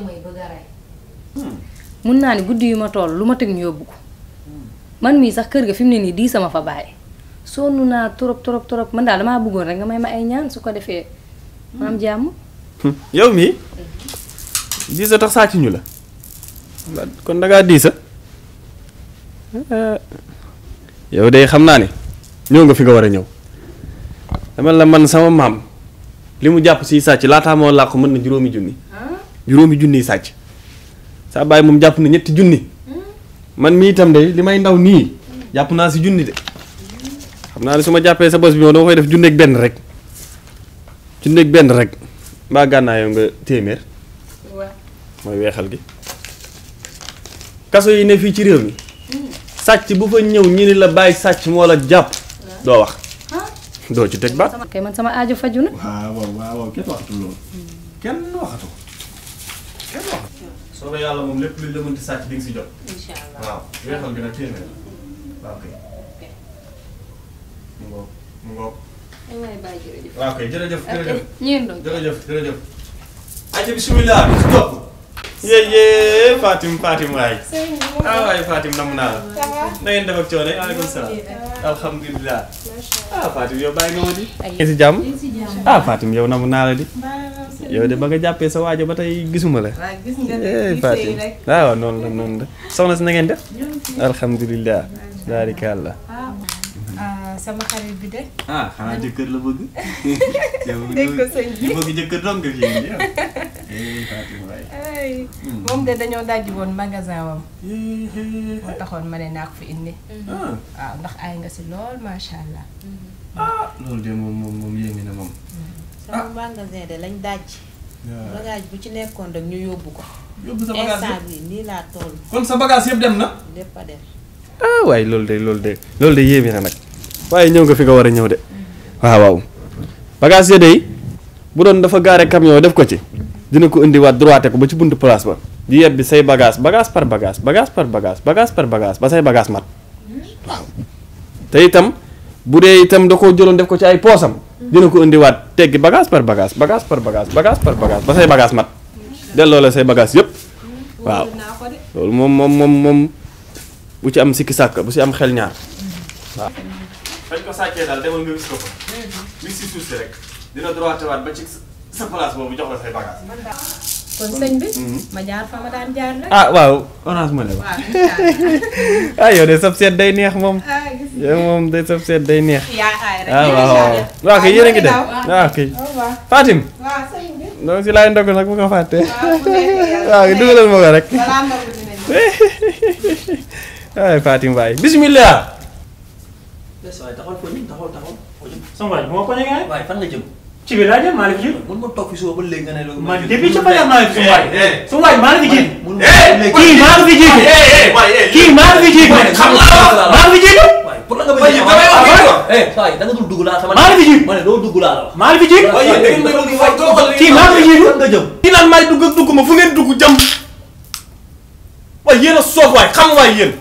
may bëgg a rey. mun naa ni guddi yu ma toll lu ma teg ñu yóbbu ko man mii sax kër ga fi mu ne nii di sama fa bàyyi sonn naa trop man daal damaa bëggoon rek nga may ma ay ñaan su ko defee ma am jàmm. yow mii diisa tax sàcc ñu la kon dangaa diisa yow de xam naa ne ñëw nga fi nga war a ñëw dama la man sama maam li mu jàpp si sàcc laataa moo làqu mën na juróomi junni sàcc saa bàyyi moom jàpp na 7 junni man mii itam de li may ndaw nii jàpp naa si junni de xam naa ne su ma jàppee sa bos bi moom dama koy def junneeg benn rek mbaa gànnaayoo nga téeméer mooy weexal gi kaso yi ne fii ci réew mi sàcc bu fa ñëw ñu ni la bàyyi sàcc moo la jàpp doo wax doo ci teg ba kay man sama aajo faju na. waaw kenn waxatu loolu kenn waxatu soobee yàlla moom lépp luñ la mënti sàcc di nga si jot. incha allah waaw weexal gi nag téeméer waaw kay mu ngoog waaw kay jërëjëf jërëjëf aca bismillah bi si topp yéyee Fatim waay waay Fatim namm naa la na ngeen def ak coono aleykum salaam alhamdulilah Fatim yow bàyyi nga ma di ngeen si jàmm Fatim yow namm naa la di yow de ba nga jàppee sa waajo ba tey gisuma la Fatim waaw noonu la soxna si na ngeen def alhamdulilah baarikàllah sama xarit bi de. xanaa jëkkër la bëgg. dégg ko sëñ bi bëgg jëkkër dong nga fi Fatim waay. moom de dañoo dajji woon magasin wam. moo taxoon ma ne naa ko fi indi. waaw ndax ay nga si lool macha allah. loolu de moom yéeme na moom. sama magasin de lañ dajji. bagage bu ci nekkoon rek ñu yóbbu ko. yóbbu sa bagage instant bi nii laa toll. kon sa bagage yëpp dem na. lépp a dem. waaye loolu de yéeme na nag. waaye ñëw nga fi nga war a ñëw de waaw bagage ya de bu doon dafa gaare camion def ko ci dina ko indiwaat droité ko ba ci buntu place ba di yebbi say bagage par bagage ba say bagage mat waaw te itam bu dee itam da koo jëloon def ko ci ay poosam dina ko indiwaat teggi bagage par bagage ba say bagage mat delloo la say bagage yëpp waaw loolu moom bu ci am sikki sàkk bu ci am xel ñaar waaw fañ ko sàccee daal demal nga gis ko fa li si suuf si rek dina droité waat ba ci sa place boobu jox la say bagage kon sëñ bi. ma jaar fa ma daan jaar rek. waaw orange ma ne ba yow de sab seet day neex moom yow moom de sab seet day neex yaa aay rek. waaw kay yéen a ngi dem waaw kay Fatim waaw sëñ bi. donc si laay ndog nag bu ko fàtte waaw dugalal ma ko rek waaye Fatim waay bismillah waaye taxawal foo jëm taxawal. sama waay moo ko ñëwee nga waaye fan nga jëm. ci biir laa jëm maa la fi jiitu. mën nga toog fi suba ba léegi nga ne loolu. man depuis ci fajar maa la fi sama waay maa la fi jiitu. kii maa la fi jiitu. kii maa la fi jiitu. xam nga maa la fi jiitu. waaye pour la nga bëgg waaye da nga dul dugg laa sama. maa la fi jiitu ma ne doo dugg laa la wax. maa la fi jiitu. kii maa la fi jiitu. nga jëm. kii naan maay dugg ma fu ngeen dugg jëm waaye yéen a soof waay xam waay yéen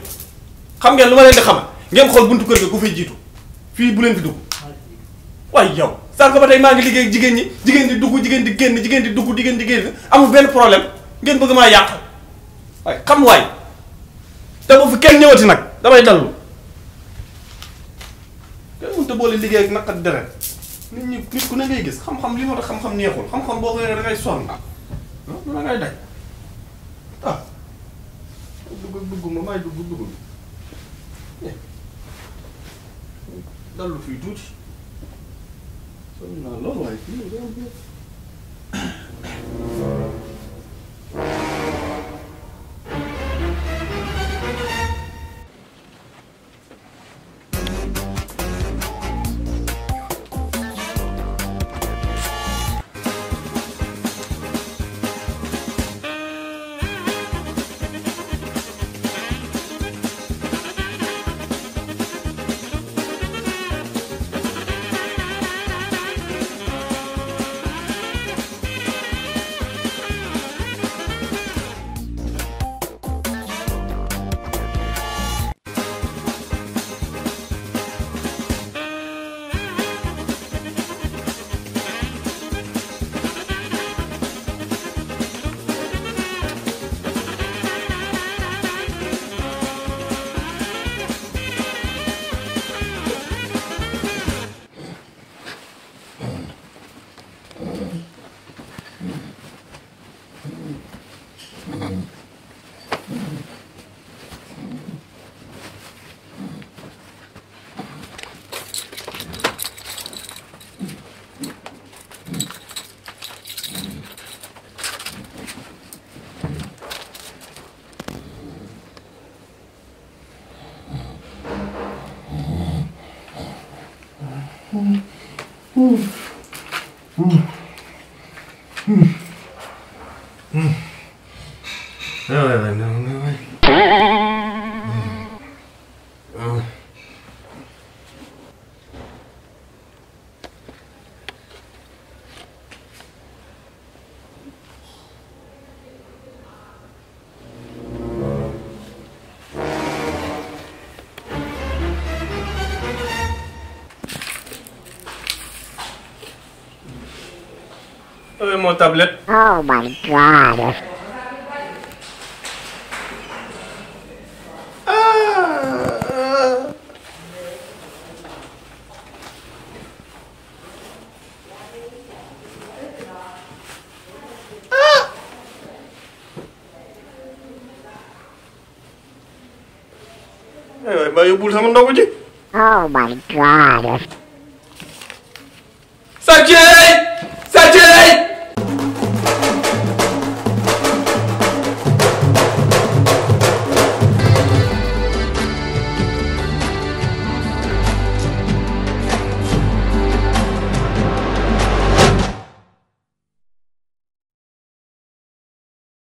xam ngeen lu ma leen di xamal ngeen xool buntu kër ga ku fay jiitu fii bu leen fi dugg waaye yow sànq ba tey maa ngi liggéey jigéen ñi jigéen di dugg jigéen di génn jigéen di dugg jigéen di génn amul benn problème ngeen bëgg maa yàq waaye xam waay te bu fi kenn ñëwati nag damay dallu kenn mënut a boole liggéey ak naqat deret nit ku ne ngay gis xam-xam li moo tax xam-xam neexul xam-xam boo ko yoree da ngay sonn da ngay daj dugg ma maay dugg dallu fii tuuti sonn naa loolu waaye fii Mon tablette. Oh my god. Mbaa yóbbul sama ndogu ji. Oh my god. Sathié